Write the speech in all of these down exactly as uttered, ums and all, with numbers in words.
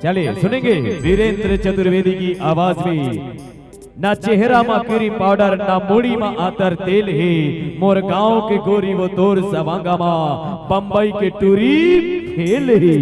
चलिए सुनेंगे वीरेंद्र चतुर्वेदी की आवाज में। ना चेहरा मा क्रीम पाउडर, ना मुड़ी मा अतर तेल हे, मोर गांव के गोरी वो तोर सवांगा मा बम्बई के टूरी फेल हे।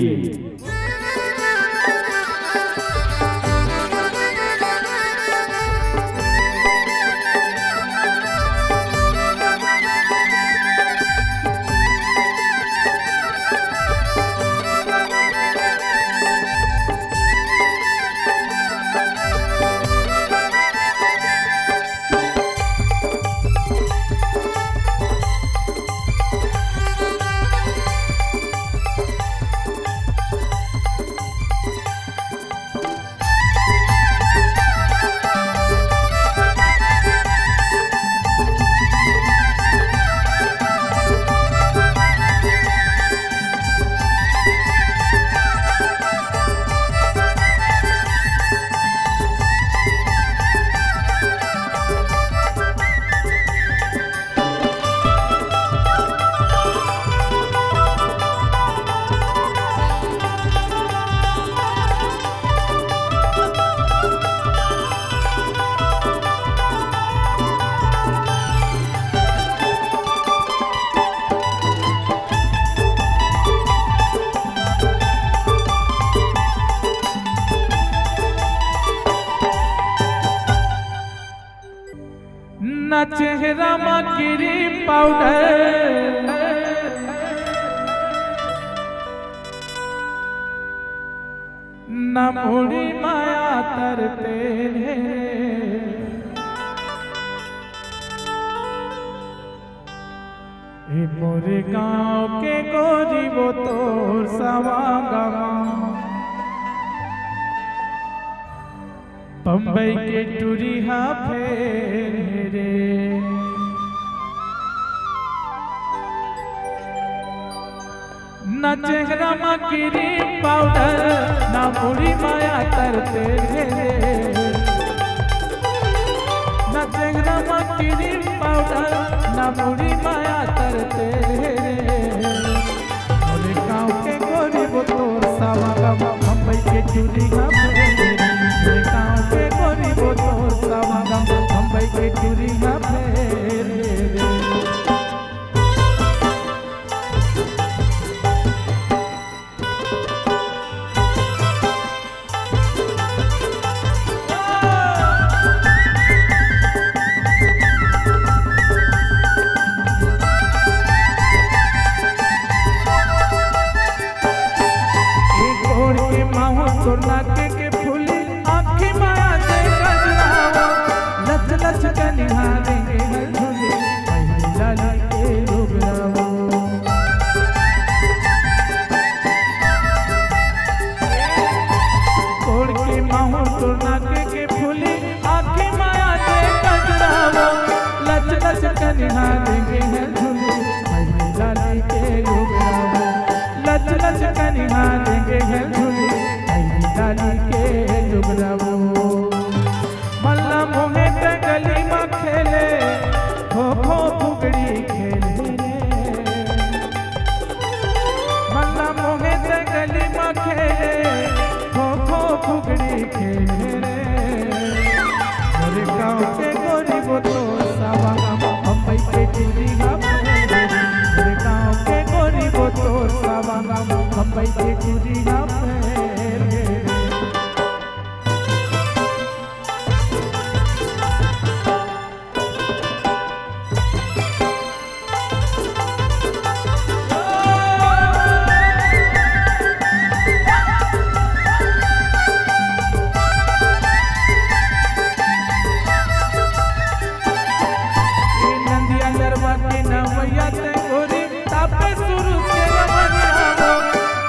ना चेहरा मा क्रीम पाउडर, ना मुड़ी मा अतर तेल हे। ए मोरे गांव के गोरी वो तोर सवांगा मा बम्बई के टूरी हा फेल हे रे। ना चेहरा मा क्रीम पाउडर, ना मुड़ी मा अतर तेल हे रे। ना चेहरा मा क्रीम पाउडर, ना मुड़ी मा अतर तेल हे रे। मोरे गांव के गोरी वो तोर सवांगा मा बम्बई के टूरी हा फेल रे। मोरे गांव के गोरी वो तोर सवांगा मा बम्बई के टूरी हा फेल रे। एक ओढ़ के माहौल तोर नाक के फूली, आँखी मा दे गजरावो, लच लच कनिहा देंगे हर झूले, पहली लाली के लुगरावो। ओढ़ के माहौल तोर नाक के फूली, आँखी मा दे गजरावो, लच लच कनिहा देंगे हर झूले, पहली लाली के लुगरावो। लच लच कनिहा देंगे हर झूले, पहली लाली के लुगरावो। मल्ला मोहे त गली मा खेले, खो खो फुगड़ी खेले रे। मल्ला मोहे त गली मा खेले, खो खो फुगड़ी खेले रे। मोरे गाँव के गोरी वो तोर सवांगा मा बम्बई के टूरी हा फेल रे। मोरे गाँव के गोरी वो तोर सवांगा मा बम्बई के टूरी हा फेल रे। ए नंदिया नरवा के नवैया ते गोरी, तापे सूरज के रमनिया वो,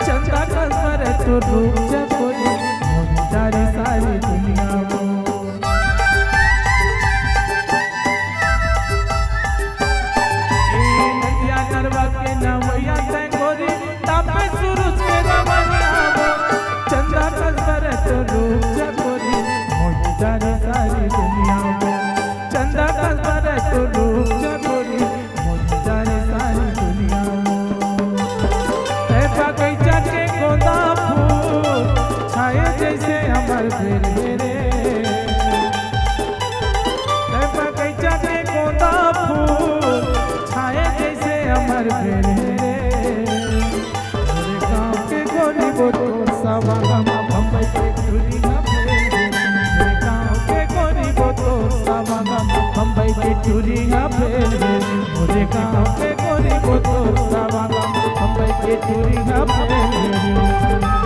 चंदा कस बरे तो रूप चकोरी, मोहिता रे सारी दुनिया वो। ए नंदिया नरवा के नवैया ते गोरी, तापे सूरज के रमनिया वो, चंदा कस बरे तो रूप चकोरी, मोहिता रे सारी दुनिया वो। चंदा कस बरे तो रूप चकोरी, मोहिता रे सारी दुनिया वो। ए बगैचा के गोंदा फूल, छाए भेल हे रे। ए बगैचा के गोंदा फूल छाए जैसे अमर भेल हे रे। मोरे गाँव के गोरी वो तोर सवांग म बम्बई के टुरी ह भेल हे। मोरे गाँव के गोरी वो तोर सवांग म बम्बई के टुरी ह भेल हे। मोरे गाँव के गोरी वो तोर सवांग म बम्बई के टुरी ह भेल हे।